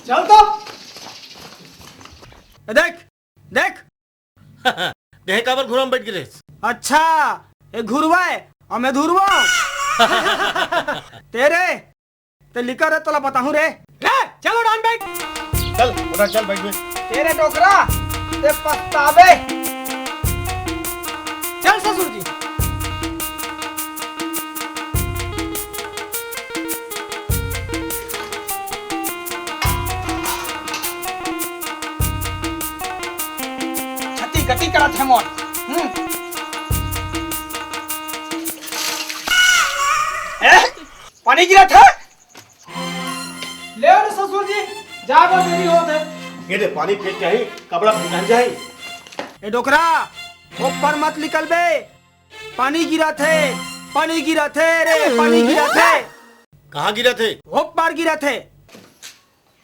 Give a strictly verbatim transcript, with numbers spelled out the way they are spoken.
चल तो। ए, देख, देख। देहे काबर घुरवा म बइठ गे रेहेस? अच्छा, ए घुरवा ए, अउ मैं धुरवा। तेरे, ते लिकर रे, तोला बताहूं रे। रे, चल उठान बइठ। चल, उठा, चल, बइठ, बइठ। तेरे डोकरा, ते पछताबे। चल ससुर जी। छत्तीसगढ़ी करत हे मोर। हम्म। ए, पानी गिरत हे? ले रे ससुर जी, जाय बर देरी होत हे। ये दे, पानी फेंक के आही, कपड़ा भींजाही। ए डोकरा, ऊपर मत निकल बे। पानी गिरत हे, पानी गिरत हे रे, पानी गिरत हे। कहाँ गिरत हे? ऊपर गिरत हे।